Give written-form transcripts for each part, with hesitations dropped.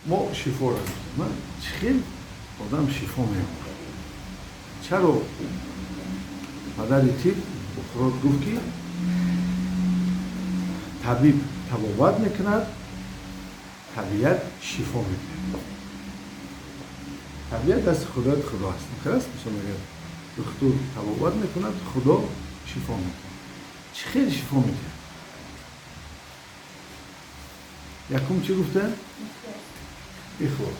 Мо шифоро гуфтем. Чӣ хел одам шифо меёбад? Чаро падари тиб Буқрот гуфт, ки табиб табобат мекунад, табиат шифо медиҳад? Табиат дасти худои Худо аст. Хел аст? Мисол, мегӯяд, духтур табобат мекунад, Худо шифо мекунад. Чӣ хел шифо медиҳад? Якум чӣ гуфтанд? Ихлос.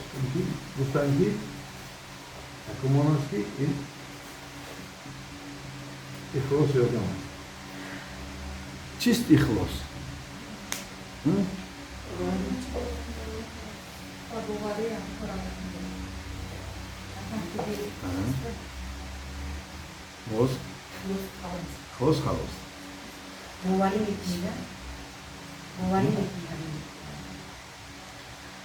Гуфтанд, ки якум он аст, ки ин ихлос ёрдам аст. Чист ихлос? Ба боварӣ кора мекунад. Боз ихлос, халос. Боварӣ мекунӣ, боварӣ мекунӣ.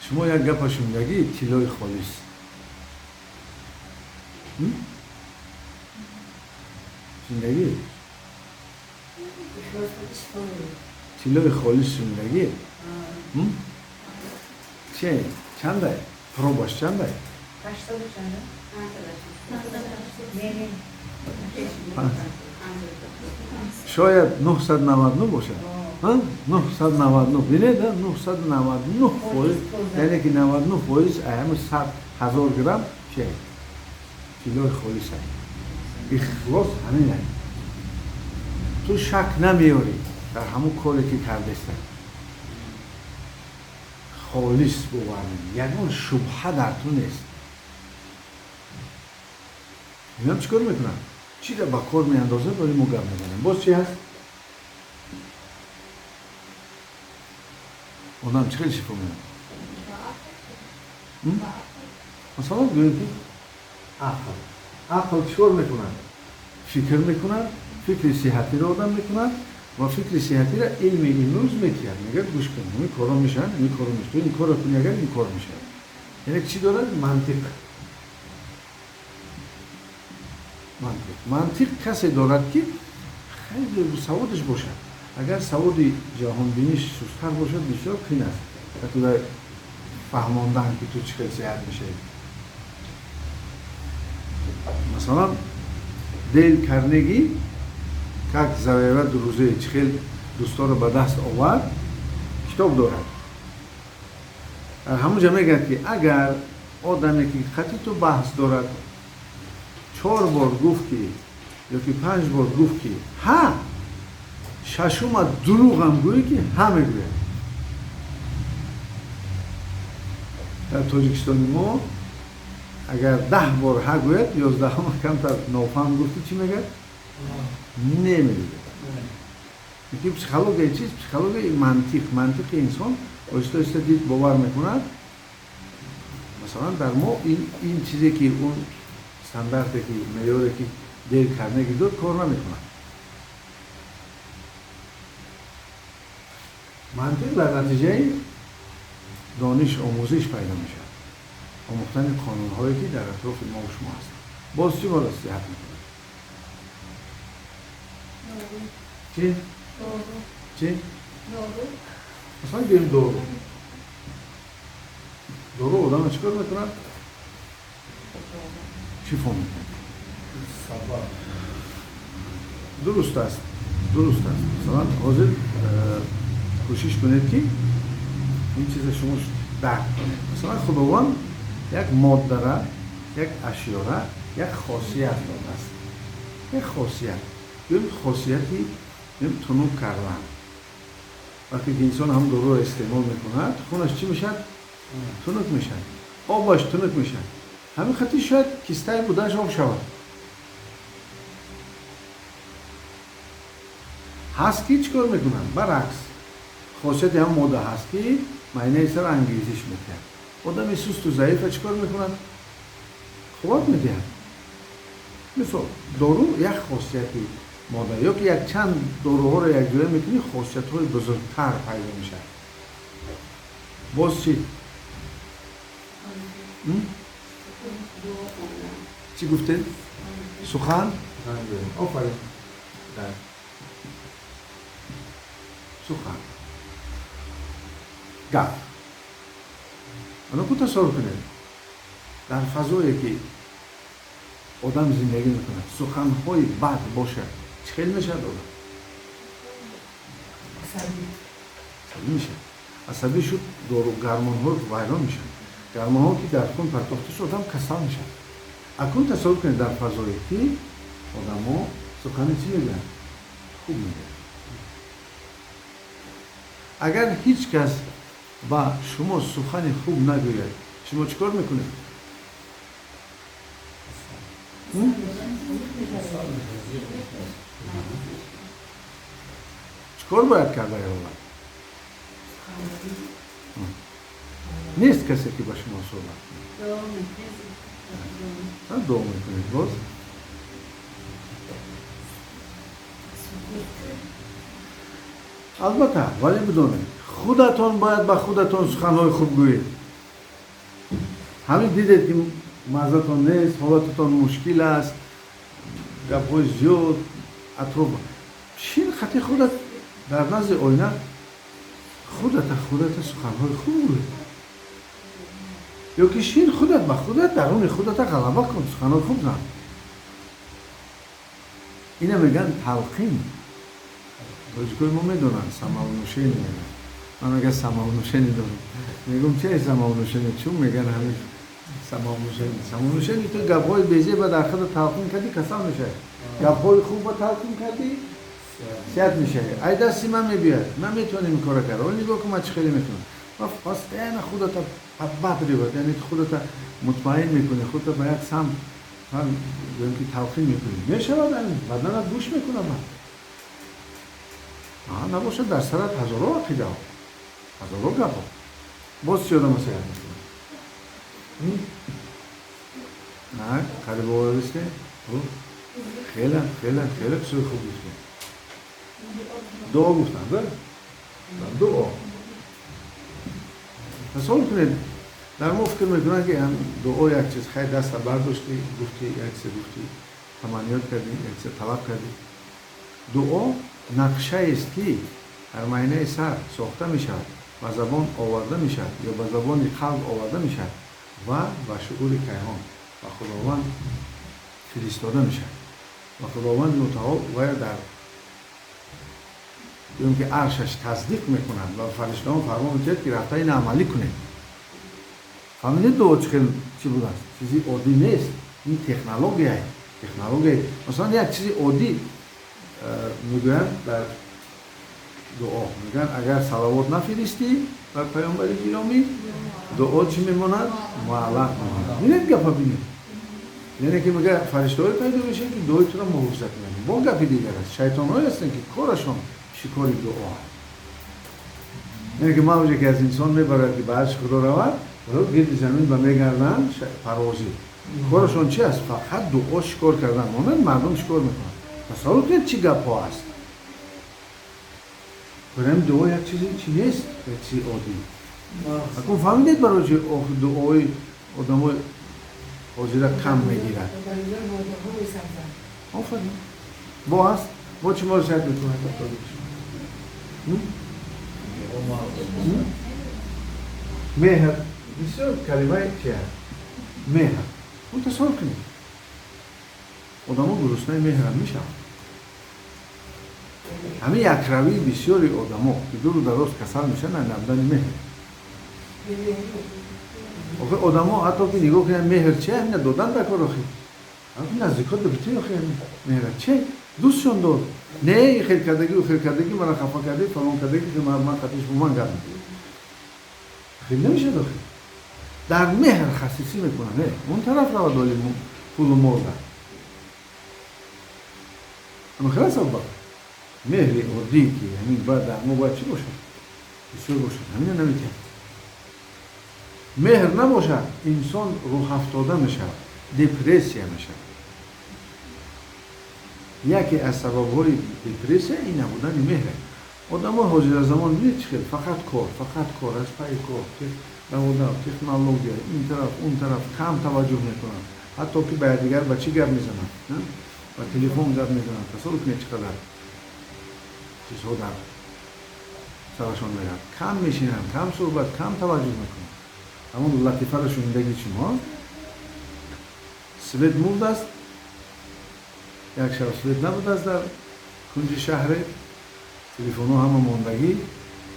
Шумо як гапа шунидагӣ, тиллои холис? Шунидагӣ? Ихлос шифо медиҳад. Тиллои холис шунидагӣ? Че, чандай пробаш, чандай? 800 чанда? Не, не. Шояд 999 бошад. 999, бинед, 999%, яъне ки 99% ҳами 100 000 грамм че тиллои холис аст. Ихлос ҳамин аст: ту шак намеёрӣ дар ҳамун коре, ки кардеста, холис бовар мекунӣ, ягон шубҳа дар ту нест. Инам чӣ кор мекунад? Чиро ба кор меандозад? Вале мо гап мезанем. Боз чӣ ҳаст? Одам чӣ хел шифо меёбад? Масалан, гӯем, ки ақл. Ақл чӣ кор мекунад? Фикр мекунад, фикри сиҳатиро одам мекунад ва фикри сиҳатиро илми имрӯз метиҳад. Мегӯяд, гӯш кун, ин корро мешавад, ин корро мешавад, ту ин корро кунӣ, агар ин кор мешавад. Яъне чӣ дорад? Мантиқ. Мантиқ, мантиқ касе дорад, ки хеле саводаш бошад. Агар саводи ҷаҳонбиниш сусттар бошад, бисёр қин аст ба ту фаҳмондан, ки ту чӣ хел сиҳат мешавӣ. Масалан, Дейл Карнеги «Как завоевать друзей», чӣ хел дӯсторо ба даст овард, китоб дорад. Дар ҳамон ҷа мегӯяд, ки агар одаме, ки қати ту баҳс дорад, чор бор гуфт, ки ёки панҷ бор гуфт, ки ҳа, шашума дурӯғам гӯӣ, ки ҳа мегӯяд. Дар Тоҷикистони мо агар 10 бор ҳа гӯяд, 11-ума камтар нофаҳм гуфтӣ, чӣ мегӯяд? Не мегӯяд. Ки психология чист? Психологияи мантиқ. Мантиқи инсон оҳиста оҳиста дид, бовар мекунад. Масалан, дар мо ин чизе, ки он стандарте, ки меъёре, ки Дейл Карнеги дод, кор намекунад. Мантиқ дар натиҷаи дониш, омӯзиш пайдо мешавад, омӯхтани қонунҳое, ки дар атрофи мо шумо ҳастанд. Боз чӣ моро сиҳат мекунад? Чӣ, чӣ? Масалан, гӯем, дору. Дору одамро чӣ кор мекунад? Шифо мекунад. Дуруст аст, дуруст аст. Масалан, ҳозир кӯшиш кунед, ки ин чиза шумо дарк кунед. Масалан, Худованд як моддара, як ашёра як хосият додааст, як хосият, гӯем, хосияти, гӯем, тунук кардан. Вақте ки инсон ҳам доруро истеъмол мекунад, хунаш чӣ мешавад? Тунук мешавад, обаш тунук мешавад. Ҳамин хати шояд кистаи будааш об шавад. Ҳаст, ки чӣ кор мекунад? Баръакс, хосияти ҳам модда ҳаст, ки майнаи сар ангезиш медиҳад. Одами сусту заифа чӣ кор мекунад? Қувват медиҳад. Мисол, дору як хосияти модда ё ки якчанд доруҳоро якҷоя мекунӣ, хосиятҳои бузургтар пайдо мешавад. Боз чӣ? Чӣ гуфтед? Сухан. Офарин. Сухан, гап. Ана ку тасаввур кунед, дар фазое ки одам зиндагӣ мекунад, суханҳои бад бошад, чӣ хел мешавад одам? Асабӣ мешавад. Асабӣ шуд, дору гармонҳо вайрон мешаванд. Гармонҳо ки дар хун партохта шуд, одам касал мешавад. Акнун тасаввур кунед, дар фазое ки одамо сухани чӣ мегӯянд? Хуб мегӯянд. Агар ҳеҷ кас ба шумо сухани хуб нагӯяд, шумо чӣ кор мекунед? Чӣ кор бояд кард дар ҳолат? Нест касе ки ба шумо суҳбат кунад. Дуо мекунед боз. Албатта, вале бидонед, худатон бояд ба худатон суханҳои хуб гӯед. Ҳамин дидед ки маззатон нест, ҳолататон мушкил аст, гапҳои зиёд атроф. Шин хати худат дар назди оина худата суханҳои хуб гӯед. Ё ки шин худат ба худат даруни худата ғалаба кун, суханҳои хуб зан. Ина мегӯянд талқин. Тоҷикои мо медонанд, самовнушение мегӯянд. Ман мегӯям самовнушение дорам. Мегӯям че самовнушение? Чун мегӯянд ҳамин самовнушение. Самовнушение ту гапҳои безеба дар худат талқин кардӣ, касал мешавӣ. Гапҳои хуб талқин кардӣ, сиҳат мешавӣ. Ай дасти ман мебиёяд, ман метавонам ин кора кард. Оли нигоҳ кун, ман чӣ хеле мекунам. Ва постоянно худата подбадривать, яъне худата мутмаин мекунӣ, худата ба як самт гӯем ки талқин мекунӣ. Мешавад ҳамин, баданат гӯш мекунад ман. Набошад дар сарат ҳазорҳо ақидаҳо, ҳазорҳо гапҳо. Боз чӣ одам насиҳат мекунад? На, қариб овардисте? Хеле, хеле, хеле чизи хуб гуфтем. Дуо гуфтанд, да? Дуо. Тасаввур кунед, дар мо фикр мекунанд ки дуо як чиз, хайр даста бардоштӣ, гуфтӣ, як чиз гуфтӣ, таманниёт кардӣ, як чиз талаб кардӣ. Дуо нақшаест ки дар майнаи сар сохта мешавад, ба забон оварда мешавад ё ба забони қалб оварда мешавад ва ба шуури кайҳон, ба Худованд фиристода мешавад. Ва Худованди мутаол вая дар гӯем ки аршаш тасдиқ мекунад ва фариштаҳон фармон медиҳад ки рафта ин амалӣ кунед. Фаҳмидед дуо чӣ хел чӣ будааст? Чизи оддӣ нест. Ин технология. Технология. Масалан, як чизи оддӣ мегӯянд дар дуо. Мегӯянд агар салавот нафиристӣ бар паёмбари гиромӣ, дуо чӣ мемонад? Муаллақ мемонад. Бинед гапа бинед. Яъне ки мегӯяд фариштаҳое пайдо мешаванд ки дуои туро муҳофизат мекунанд. Бо гапи дигар аст. Шайтонҳое ҳастанд ки корашон шикори дуо аст. Яъне ки мавҷе ки аз инсон мебарад ки ба арши Худо равад, гирди замин ба мегарданд парвозӣ. Корашон чи аст? Фақат дуо шикор кардан. Монанд мардум шикор мекунанд. Тасаввур кунед чӣ гапҳо аст. Барои дуо як чизи чӣ нест, як чизи оддӣ. Акун фаҳмидед барои чи дуои одамои ҳозира кам мегирад? Офарин. Бо аст? Бо чӣ моро сиҳат мекунад? Меҳр. Бисёр калимаи чи аст? Меҳр. Ӯ тасаввур кунед. Одамо гуруснаи меҳрам мешаванд. Ҳамин якравии бисёри одамо ки дуру дароз касал мешаванд, набудани меҳр. Охир одамо ҳатто ки нигоҳ кунанд меҳр чи ҳамина додан дар кор охир. Ҳамин наздикот битӣ охир меҳр чи? Дӯстшон дор. Не, хел кардагӣ, хел кардагӣ, мара хафа кардӣ, фалон кардагӣ, ки ман қатиш бо ман гап мезанам. Хел намешавад охир. Дар меҳр хасисӣ мекунанд. Не, он тараф равад оли пулу мол дар. Ама хел аст Абубакр? Меҳри оддӣ ки ҳамин бояд дар мо бояд чӣ бошад? Бисёр бошад. Ҳамина наметиҳад. Меҳр набошад, инсон рӯҳафтода мешавад, депрессия мешавад. Яке аз сабабҳои депрессия ин набудани меҳр. Одамои ҳозиразамон бинед чӣ хел фақат кор, фақат кор, аз пайи кор, даводав, технология, ин тараф, он тараф кам таваҷҷӯҳ мекунанд. Ҳатто ки ба якдигар ба чӣ гап мезананд? Ба телефон гап мезананд. Тасаввур кунед чӣ қадар чизҳо дар сарашон меравад. Кам мешинанд, кам суҳбат, кам таваҷҷӯҳ мекунанд. Ҳамон латифаро шунидаги шумо, свет мурдааст, як шаб свет набудааст дар кунҷи шаҳре, телефонҳо ҳама мондагӣ,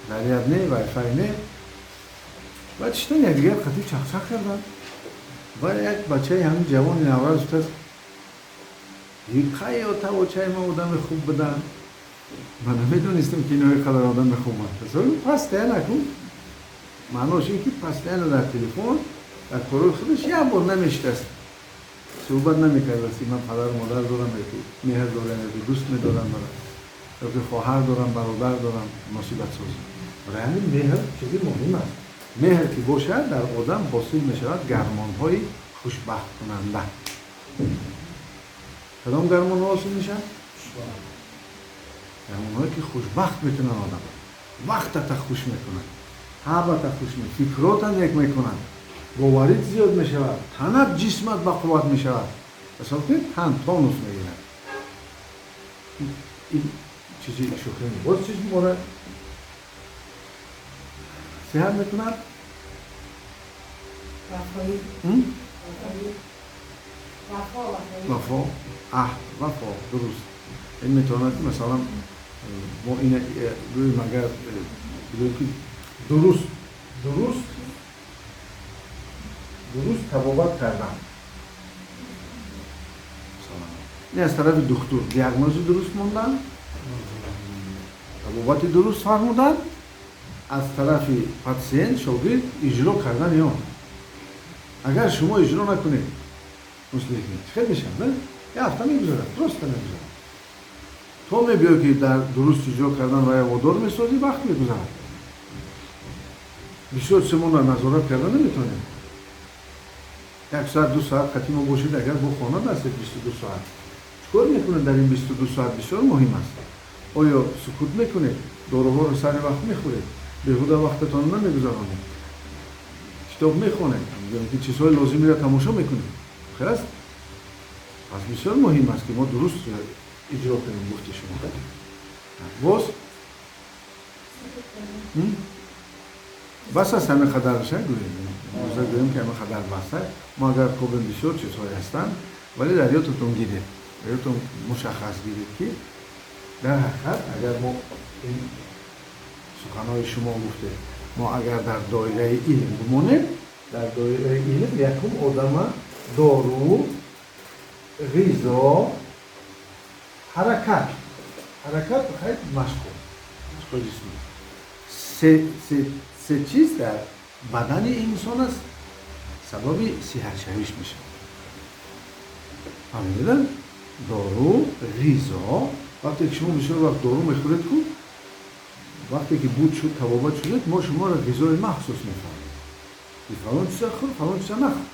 заряд не, вайфай не. Баъд шидан якдигар қатӣ чақчақ карданд. Ва як бачаи ҳамин ҷавони наврас гуфтааст: қай отавочаи ма одами хуб буданд, ман намедонистам, ки ино қадар одами хубанд. Постоянно кун, маънош ин ки постоянно дар телефон, дар корҳои худаш, як бор намешитаст, суҳбат намекардааст, ки ман падару модар дорам, ёки меҳр дорам, ёки дӯст медорам мара, ёки хоҳар дорам, бародар дорам, муносибатсозӣ. Барои ҳамин меҳр чизи муҳим аст. Меҳр ки бошад, дар одам ҳосил мешавад гармонҳои хушбахткунанда. Кадом гармонҳо ҳосил мешавад? Гармонҳое ки хушбахт мекунанд одам, вақтата хуш мекунанд, ҳабата хуш, фикрота нек мекунанд, боварит зиёд мешавад, танат, ҷисмат бақувват мешавад. Тасаввур кунед, тан тонус мегирад. Ин чизи шӯхӣ. Боз чиз мора сиҳат мекунад? Вафо, аҳд, вафо, дуруст. Ин метавонад ки, масалан, мо ина гӯем, агар бигӯем, ки дуруст табобат кардан, ин аз тарафи духтур диагнози дуруст мондан, табобати дуруст фармудан, аз тарафи патсиент, шогирд иҷро кардани он. Агар шумо иҷро накунед, мисли чӣ хел мешавад? Не, як ҳафта мегузарад, просто мегузарад, то мебиёй, ки дар дуруст иҷро кардан ва водор месозӣ, вақт мегузарад. Бисёр чиз мо назорат карда наметавонем. Як соат, 2 соат қатӣ мо бошед, агар бо хона дастед, 22 соат чӣ кор мекунед дар ин 22 соат, бисёр муҳим аст. Оё сукут мекунед, доруҳоро сари вақт мехӯред, беҳуда вақтатон намегузаронед, китоб мехонед, ки чизҳои лозимиро тамошо мекунед, хел аст? Пас бисёр муҳим аст, ки мо дуруст иҷро кунем гуфти шумо. Боз бас аст, ҳамин қадарша гӯем, гӯем, ки ҳамин қадар бас аст. Мо агар кобем, бисёр чизҳое ҳастанд, вале дар ёдатон гиред, дар ёдатон мушаххас гиред, ки дар ҳақиқат, агар мо ин суханҳои шумо гуфтед, мо агар дар доираи илм бимонем, дар доираи илм якум одама дору, ғизо, ҳаракат, ҳаракат, хайр, машқу машқҳои ҷисмӣ, се чиз дар бадани инсон аст, сабаби сиҳатшавиш мешавад. Фаҳмидед? Дору, ғизо. Вақте ки шумо бисёр вақт дору мехӯред ку, вақте ки буд шуд, табобат шудед, мо шуморо ғизои махсус мефаҳмем, ки фалон чиза хӯр, фалон чиза нахӯр.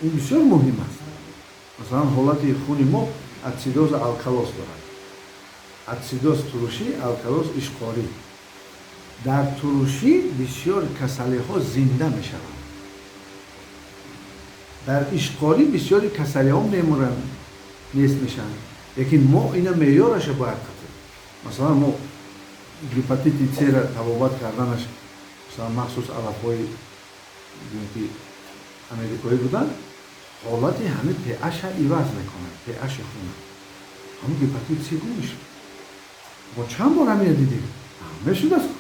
Ин бисёр муҳим аст. Масалан, ҳолати хуни мо ацидоз, алкалоз дорад. Ацидоз турушӣ, алкалоз ишқорӣ. Дар турушӣ бисёр касалиҳо зинда мешаванд, дар ишқорӣ бисёри касалиҳо мемуранд, нест мешаванд. Лекин мо ина меъёраша бояд қатъ. Масалан, мо гепатити С-ра табобат карданаш, масалан, махсус алафҳои ки америкоӣ буданд, ҳолати ҳамин pH-а иваз мекунад, pH-и хуна, ҳамин гепатит С гум мешуд. Мо чанд бор ҳамина дидем, мешудааст.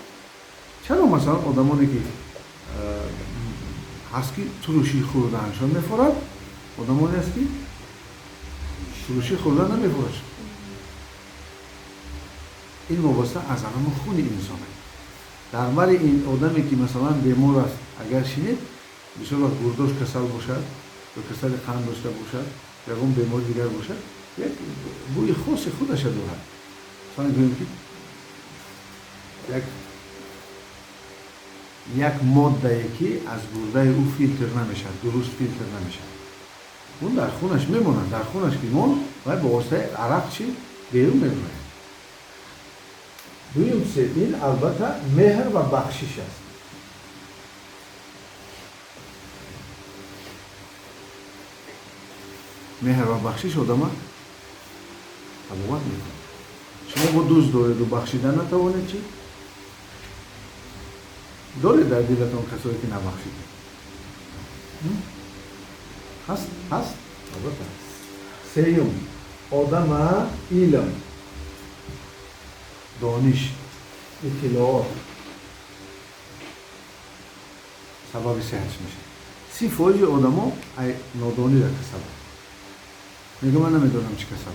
Чаро, масалан, одамоне ки ҳаст, ки турушӣ хӯрдааншон мефорад, одамоне аст, ки турушӣ хӯрдан намефорад? Ин вобаста аз анами хуни инсон аст. Дар бари ин одаме, ки, масалан, бемор аст, агар шинед, бисёр вақт гурдош касал бошад ё касали қанд дошта бошад, ягон бемори дигар бошад, як бӯи хоси худаша дорад. Масалан, гӯем, ки як моддае, ки аз гурдаи ӯ филтр намешавад, дуруст филтр намешавад, он дар хунаш мемонад. Дар хунаш ки монд, вай бо воситаи арақ чӣ берун мебарояд. Дуюм се ин албатта меҳр ва бахшиш аст. Меҳр ва бахшиш одама табобат мекунад. Шумо бо дӯст дореду бахшида натавонед, чӣ? Доред дар дилатон касое ки набахшидед? Ҳаст? Ҳаст? Албатта. Сеюм, одама илм, дониш, иттилоот сабаби сеҳатш мешавад. 30% одамо ай нодониро касал. Мега ман намедонам чӣ касал.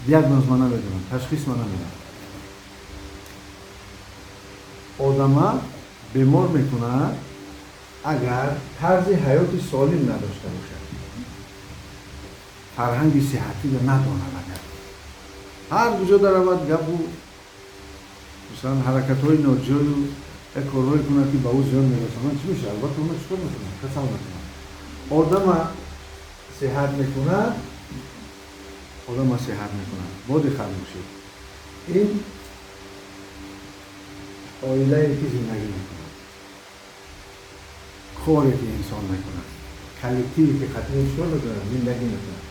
Диагноз ман намедонам, ташхис ман намедонам. Одама бемор мекунад агар тарзи ҳаёти солим надошта бошад, фарҳанги сиҳатиро надонад. Агар ҳар куҷо даравад гапу масалан ҳаракатҳои ноҷою як корҳое кунад ки ба ӯ зиён мерасонанд, чӣ мешавад? Албатта оно чикор мекунад? Касал мекунад. Одама сиҳат мекунад, одама сиҳат мекунад. Бо диққат бошед, ин оилае ки зиндагӣ мекунад, коре ки инсон мекунад, коллективе ки қатъият чикор мекунад, зиндагӣ мекунад.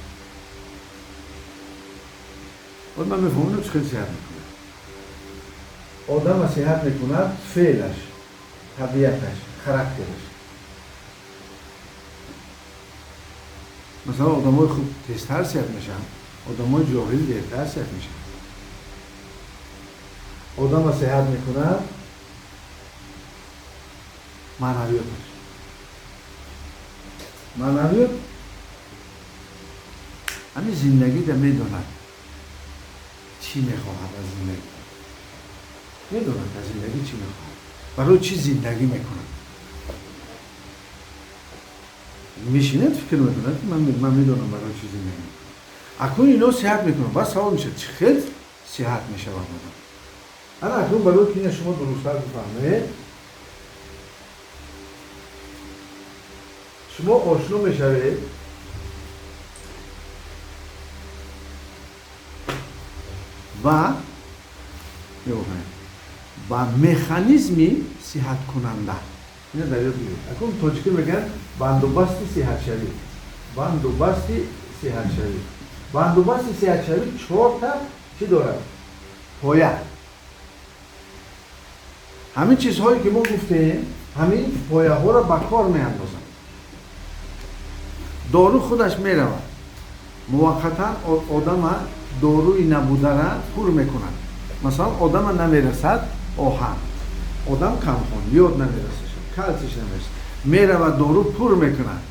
Од ман мефаҳмонам чӣ хел сиҳат мекунад. Одама сиҳат мекунад феълаш, табиаташ, характераш. Масалан, одамои хуб тезтар сиҳат мешаванд, одамои ҷоҳил дертар сиҳат мешаванд. Одама сиҳат мекунад маънавиёташ. Маънавиёт ҳамин зиндагида медонад чӣ мехоҳад аз зиндагӣ, медонад аз зиндагӣ чӣ мехоҳад, барои чӣ зиндагӣ мекунад. Мешинад фикр мекунад ки ман медонам барои чӣ зиндагӣ мекунам. Акнун ино сиҳат мекунад. Баъд савол мешавад, чӣ хел сиҳат мешавад одам? Ана акнун барои ки ина шумо дурусттар бифаҳмед, шумо ошно мешавед ва ба механизми сиҳаткунанда. Ина дар ёд гиред. Акнун тоҷикӣ мегӯянд бандубасти сиҳатшавӣ. Бандубасти сиҳатшавӣ. Бандубасти сиҳатшавӣ чорта чӣ дорад? Поя. Ҳамин чизҳое ки мо гуфтем, ҳамин пояҳоро ба кор меандозанд. Дору худаш меравад. Муваққатан одама доруи набудара пур мекунад. Масалан, одама намерасад оҳан, одам камхон, ёд намерасад, калсиш намерасад, меравад дору пур мекунад.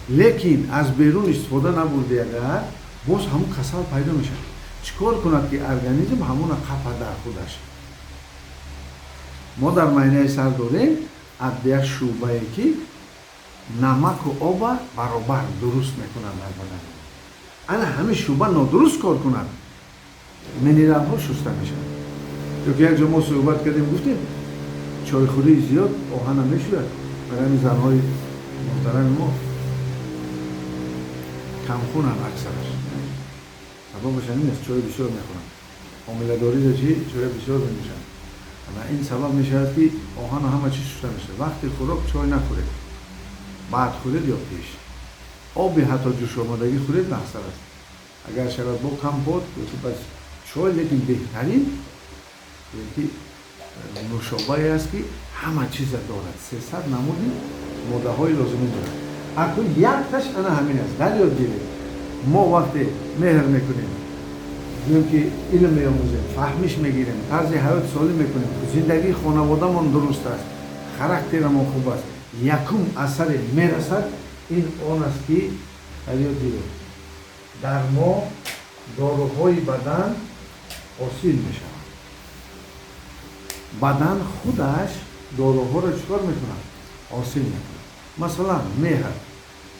Лекин аз берун истифода набурди агар, боз ҳамун касал пайдо мешавад. Чӣ кор кунад ки организм ҳамуна қапад дар худаш? Мо дар майнаи сар дорем аддия шӯъбае ки намаку оба баробар дуруст мекунад дар бадан. Ана ҳамин шӯъба нодуруст кор кунад, минералҳо шуста мешавад. Ё ки як ҷо мо суҳбат кардем, гуфтем чойхӯрии зиёд оҳана мешӯяд. Барои ҳамин занҳои муҳтарами мо камхунанд аксараш. Сабабаш ҳамин аст, чой бисёр мехӯранд. Ҳомиладориро чӣ? Чоя бисёр менӯшанд. Ва ин сабаб мешавад ки оҳану ҳама чиз шуста мешавад. Вақти хӯрок чой нахӯред, баъд хӯред ё пеш. Оби ҳатто ҷӯшомадагӣ хӯред баҳсар аст. Агар шавад бо компот ё бас чой, лекин беҳтарин ки нӯшобае аст ки ҳама чиза дорад, 300 намуди моддаҳои лозимӣ дорад. Акнун якташ ана ҳамин аст. Дар ёд гиред, мо вақте меҳр мекунем, гӯем ки илм меомӯзем, фаҳмиш мегирем, тарзи ҳаёт солим мекунем, зиндагии хонаводамон дуруст аст, характерамон хуб аст, якум асаре мерасад ин он аст ки дар ёд гиред, дар мо доруҳои бадан ҳосил мешаванд. Бадан худаш доруҳоро чӣ кор мекунад? Ҳосил мекунад. Масалан, меҳр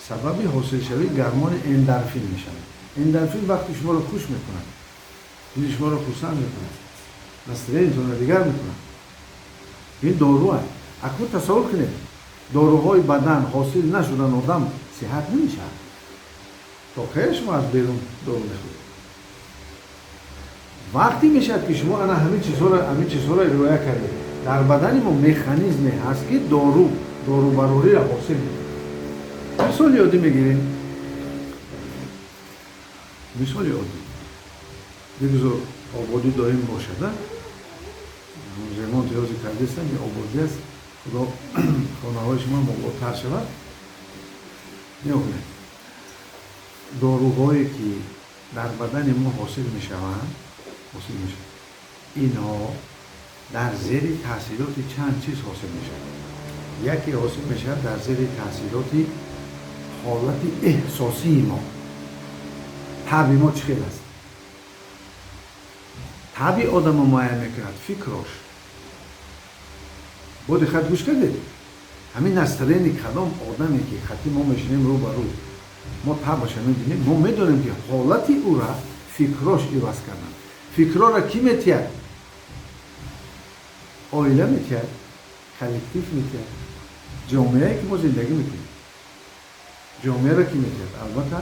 сабаби ҳосилшавии гармони эндорфин мешавад. Эндорфин вақти шуморо хуш мекунад, дили шуморо хурсанд мекунад, настроениятонро дигар мекунад. Ин дору аст. Акнун тасаввур кунед, доруҳои бадан ҳосил нашудан одам сиҳат намешавад. То кай шумо аз берун дору мехӯред? Вақте мешавад ки шумо ана ҳамин чизҳоро риоя кардед, дар бадани мо механизме ҳаст ки дорубарориро ҳосил мекунад. Мисоли оддӣ мегирем. Мисоли оддӣ. Бигузор ободӣ доим бошад, а? Ремонт ҳози кардестам, ободӣ аст. Худо хонаҳои шумо ободтар шавад. Нигоҳ кунед, доруҳое ки дар бадани мо ҳосил мешаванд, инҳо дар зери таъсироти чанд чиз ҳосил мешавад. Яке ҳосил мешавад дар зери таъсироти ҳолати эҳсосии мо. Табъи мо чӣ хел аст? Табъи одамо муайян мекунад фикрош. Бо диққат гӯш кардед? Ҳамин настроение кадом одаме ки хати мо мешинем рӯ ба рӯ, мо табъаша мебинем, мо медонем, ки ҳолати ӯра фикрош иваз кардан. Фикрора кӣ метиҳад? Оила метиҳад, коллектив метиҳад, ҷомеае ки мо зиндагӣ мекунем. Ҷомеаро кӣ метиҳад? Албатта,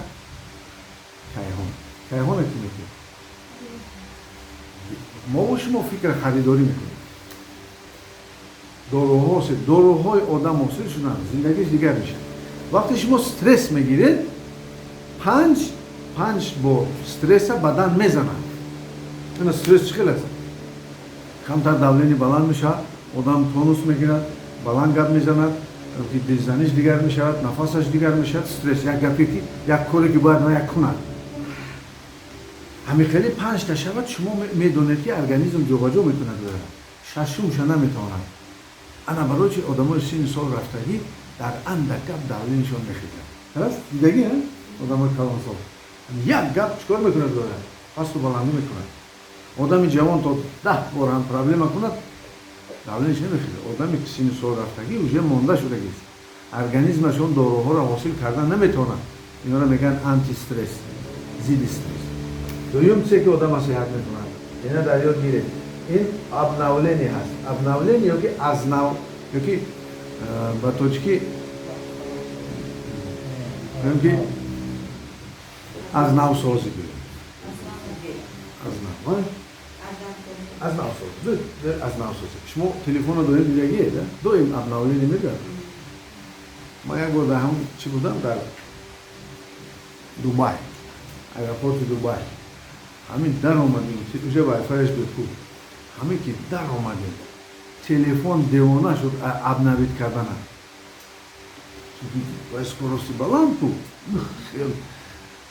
кайҳон. Кайҳона кӣ метиҳад? Мову шумо фикр харидорӣ мекунем. Доруҳо ҳосил, доруҳои одам ҳосил шуданд, зиндагиш дигар мешавад. Вақте шумо стресс мегиред, панҷ бор стресса бадан мезанад. Ина стресс чӣ хел аст? Камтар давление баланд мешавад, одам тонус мегирад, баланд гап мезанад, дилзаниш дигар мешавад, нафасаш дигар мешавад. Стресс як гапе ки, як коре ки бояд як кунад, ҳамин хеле панҷта шавад, шумо медонед, ки организм ҷобаҷо мекунад, шашумша наметавонад. Ана барои чи одамои синни сол рафтагӣ дар андак гап давление шон мехезад? Раст дидагӣ, одамои калонсол як гап чикор мекунад? Дорад пасту баландӣ мекунад. Одами ҷавон то 10 бор ҳам проблема кунад, давление ш намехезад. Одаме ки синни сол рафтагӣ, уже монда шудагист, организмашон доруҳоро ҳосил кардан наметавонад. Инора мегӯянд антистресс, зидди стресс. Дуюм чизе ки одам насиҳат мекунад, ина дар ёд гиред, ин обновление ҳаст. Обновление ёки аз нав, ёки ба тоҷикӣ ки аз навсозӣ гӯем, аз нав, аз навсозӣ, аз навсозӣ. Шумо телефонро доим дидагиед, доим обновление мегӯяд. Ман як бор дар ҳамн чӣ будам, дар Дубай, аэропорти Дубай. Ҳамин даромадем, уже вайфайш бепул. Ҳамин ки даромадем, телефон девона шуд обновить кардана. Вай скорости баланд ку,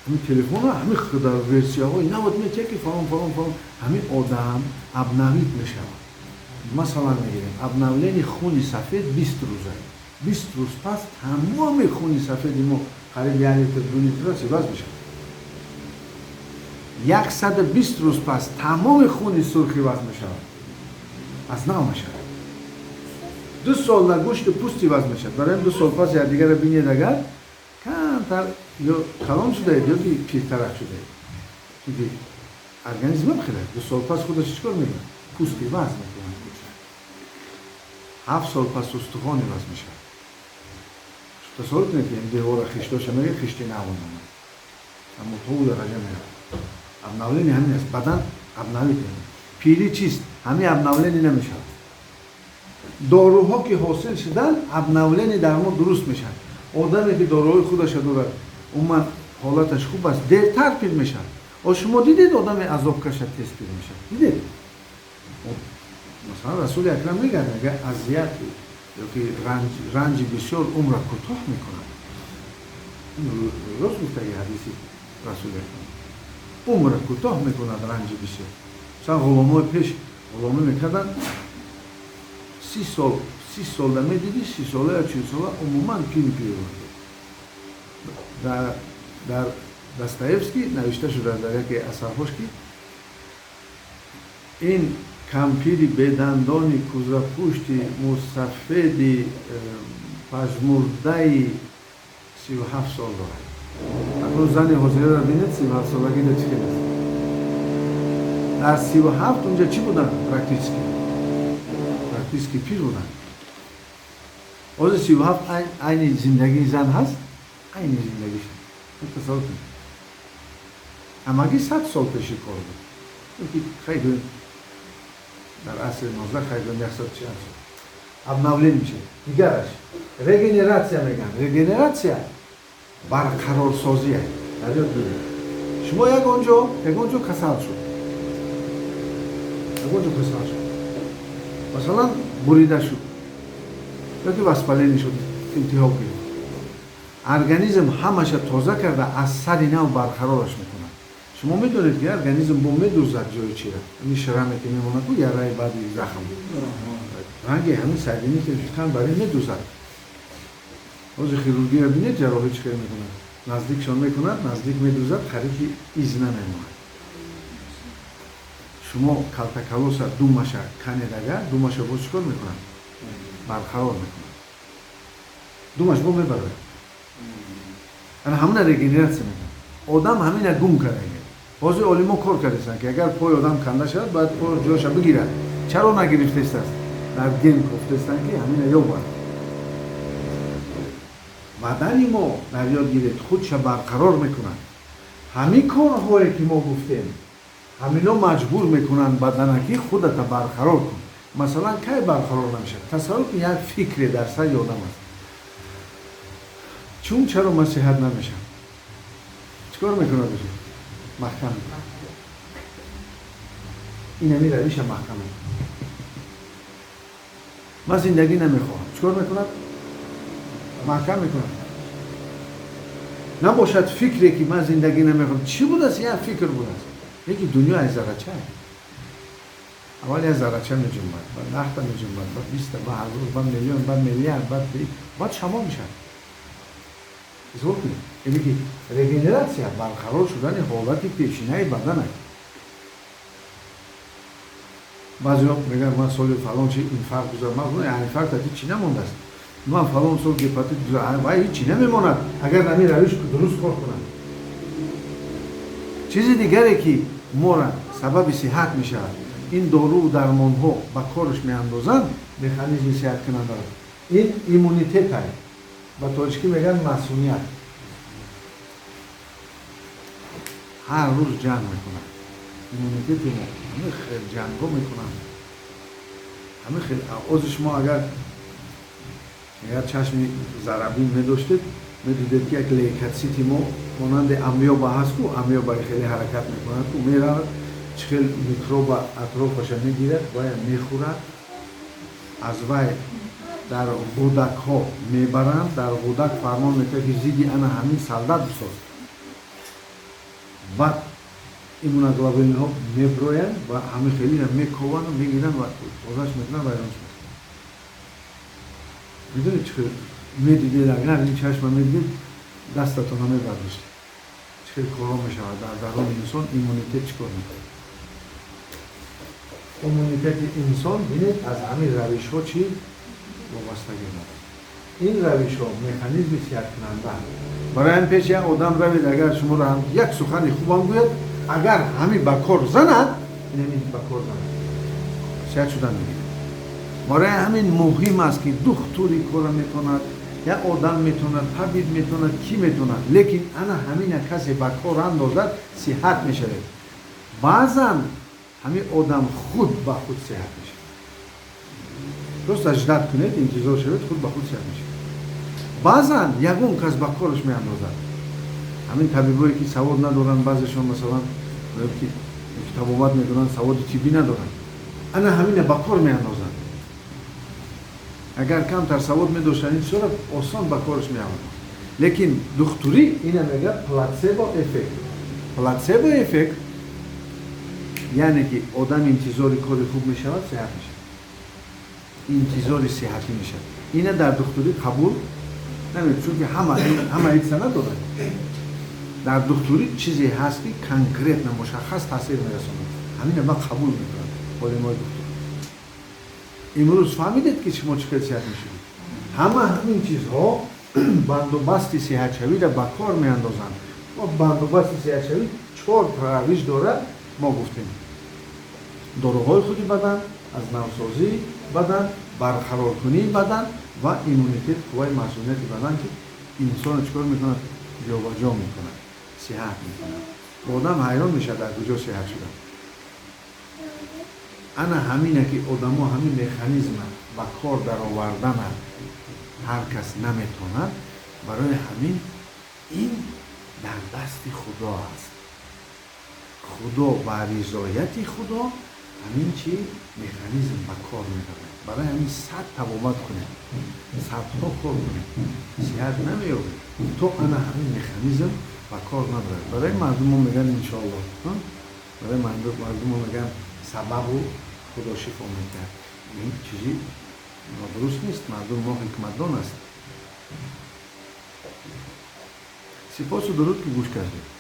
ҳамин телефона ҳамин дар версияҳои навод метия, ки фалон, фалон, фалон. Ҳамин одам обновить мешавад. Масалан мегирем, обновление хуни сафед 20 рӯза. 20 рӯз пас тамоми хуни сафеди мо қариб 1 литр, 2 литр иваз мешавад. 120 рӯз пас тамоми хуни сурх иваз мешавад, аз нав мешавад. 2 сол дар гӯшти пӯст иваз мешавад. Барои 2 сол пас якдигарро бинед, агар камтар ё калон шудаед, ё ки пиртарак шудаед, чунки организм хеле 2 сол пас худаш чӣ кор мекунад? Пӯст иваз мекунад. 7 сол пас устухон иваз мешавад. Тасаввур кунед, ки девора хиштоша мега, хишти нав омад, аммо то ӯ дараҷа меравад. Обновление ҳамин аст, бадан обновить. Пирӣ чист? Ҳамин обновление намешавад. Доруҳо ки ҳосил шуданд, обновление дар мо дуруст мешавад. Одаме ки доруҳои худаша дорад, умуман ҳолаташ хуб аст, дертар пир мешавад. О, шумо дидед, одаме азоб кашад, тез пир мешавад? Дидед? Масалан, Расули Акрам мегӯяд, мега: азияти ёки ранҷи бисёр умра кӯтоҳ мекунад. Рост гуфтаги ҳадиси Расули Акрам. Умра кӯтоҳ мекунад ранҷи бисёр. Масалан, ғуломои пеш ғуломӣ мекарданд 30 сол, 30 солда медидӣ, 30 сола ё 40 сола, умуман пири пир. Дар Достоевский навишта шудааст, дар яке асарҳош, ки ин кампири бедандони кӯзапушти мусафеди пажмурдаи 37 сол дорад. Акнун зани ҳозираро бинед, 37 солагида чӣ хел аст? Дар 37 унҷа чӣ буданд? Практически пир буданд. Ҳозир 37 айни зиндагии зан ҳаст, айни зиндагиш. Тасаввур кунед, ҳамагӣ 100 сол пеши кор буд. Хай, гӯем, дар асри 19, хай, гӯем, яксад чанд сол. Обновление мешавад. Дигараш регенератсия мегӯянд. Регенератсия барқарорсозия. Дар ёд гиред, шумо ягон ҷо касал шуд, ягон ҷо касал шуд. Масалан, бурида шуд ёки воспаление шуд, илтиҳоб гирифт, организм ҳамаша тоза карда, аз сари нав барқарораш мекунад. Шумо медонед, ки организм бо медӯзад ҷои чира, ҳамин шраме ки мемонад ку, яраи баъди захм, ранги ҳамин соединительный ткань бар ин медӯзад. Ҳозир хирургия бинед, ҷарроҳӣ чӣ кор мекунад? Наздикшон мекунад, наздик медӯзад, қариб из намемонад. Шумо калтакалоса думаша канед, агар думаша боз чӣ кор мекунад? Барқарор мекунад, думаш бо мебарад. Ана ҳамина регенератсия мекунад. Одам ҳамина гум карда. Ҳозир олимо кор кардастанд, ки агар пои одам канда шавад, бояд по ҷоша бигирад. Чаро нагирифтестааст? Дар ген кофтестанд, ки ҳамина ёбад. Бадани мо, дар ёд гиред, худша барқарор мекунад. Ҳамин корҳое ки мо гуфтем, ҳамино маҷбур мекунанд бадана, ки худата барқарор кун. Масалан, кай барқарор намешавад? Тасаввур кун, як фикре дар сари одам аст: чун чаро ман сиҳат намешавам? Чӣ кор мекунад? Маҳкам мекунад. Ин ҳамин равиша маҳкам мекунад. Ман зиндагӣ намехоҳам. Чӣ кор мекунад? Маҳкам мекунад. Набошад фикре, ки ман зиндагӣ намехоҳам. Чӣ будааст? Як фикр будааст. Яки дунё аз заррача. Аввал як заррача меҷунбад, баъд 10-та меҷунбад, баъд 20-та, баъд ҳазор, баъд миллион, баъд миллиард, баъд шамол мешавад. Тасаввур кунед, яъне ки регенератсия барқарор шудани ҳолати пешинаи бадан аст. Баъзеҳо мегӯянд: ман соли фалон чи инфаркт гузар. Ман инфаркт ҳеҷ намондааст. Ман фалон сол гепатит гузар. Вай ҳеҷ намемонад, агар ҳамин равиш дуруст кор кунад. Чизи дигаре, ки мора сабаби сиҳат мешавад, ин доруву дармонҳо ба кораш меандозанд механизми сиҳаткунандаро, ин иммунитет ай, ба тоҷикӣ мегӯянд масуният. Ҳар рӯз ҷанг мекунад иммунитети мо, ҳамин хел ҷангҳо мекунанд, ҳамин хел. Ози шумо агар чашми зарабин медоштед, медидед, ки як лейкоцити мо монанди амёба ҳаст ку, амёба хеле ҳаракат мекунад ку, меравад, чӣ хел микроба атрофаша мегирад, вая мехӯрад, аз вай дар ғудакҳо мебаранд, дар ғудак фармон мекунад, ки зидди ана ҳамин солдат бисоз. Баъд иммуноглобулинҳо меброянд ва ҳамин хелира мековану мегиранд ва тозаш мекунанд, вайронш мекунанд. Медонед, чӣ хел медидед? Агар ин чашма медидед, дастатона мебардоштед, чӣ хел корҳо мешавад дар даруни инсон. Иммунитет чӣ кор мекунад? Иммунитети инсон, бинед, аз ҳамин равишҳо чӣ вобастагӣ дорад. Ин равишҳо механизми сиҳаткунанда. Барои ҳамин пеш як одам равед, агар шуморо як сухани хубам гӯяд, агар ҳамин ба кор занад, ин ба кор занад, сиҳат шудан мегирад. Барои ҳамин муҳим аст, ки духтури кора метавонад, як одам метавонад, табиб метавонад, кӣ метавонад, лекин ана ҳамина касе ба кор андозад, сиҳат мешавед. Баъзан ҳамин одам худ ба худ сиҳат мешавад. Просто ждать кунед, интизор шавед, худ ба худ сиҳат мешавад. Баъзан ягон кас ба кораш меандозад. Ҳамин табибое, ки савод надоранд, баъзешон, масалан, ки табобат мекунанд, саводи тиббӣ надоранд, ана ҳамина ба кор меандозанд. Агар камтар савод медоштанд, ин чизҳоро осон ба кораш меоварданд. Лекин духтурӣ ина мегӯяд плацебо эффект. Плацебо эффект, яъне ки одам интизори кори хуб мешавад, сиҳат мешавад, интизори сиҳатӣ мешавад. Ина дар духтурӣ қабул намед, чунки ҳама ҳидса надорад. Дар духтурӣ чизе ҳаст, ки конкретно, мушаххас таъсир мерасонад. Ҳамина ман қабул мекунам. Олимои духтур, имрӯз фаҳмидед, ки шумо чӣ хел сиҳат мешавед. Ҳама ҳамин чизҳо бандубасти сиҳатшавиро ба кор меандозанд. Бандубасти сиҳатшавӣ чор равиш дорад, мо гуфтем: доруҳои худи бадан, аз навсозии бадан, барқароркунии бадан ва иммунитет, қувваи масунияти бадан, ки инсонро чӣ кор мекунад? Ҷобаҷо мекунад, сиҳат мекунад. Одам ҳайрон мешавад, дар куҷо сиҳат шуда. Ана ҳамина ки одамо ҳамин механизма ба кор даровардана ҳар кас наметавонад. Барои ҳамин ин дар дасти Худо аст. Худо ба ризояти Худо Ҳамин чи механизм ба кор меравад. Барои ҳамин 100 табобат кунед, садҳо кор кунед, сиҳат намеёбед, то ана ҳамин механизм ба кор набарад. Барои мардумо мегӯянд иншоалло, барои мардумо мегӯянд сабабу Худо шифо мекард. Ин чизи нодуруст нест. Мардум мо ҳикматдон аст. Сипосу дуруд, ки гӯш кардед.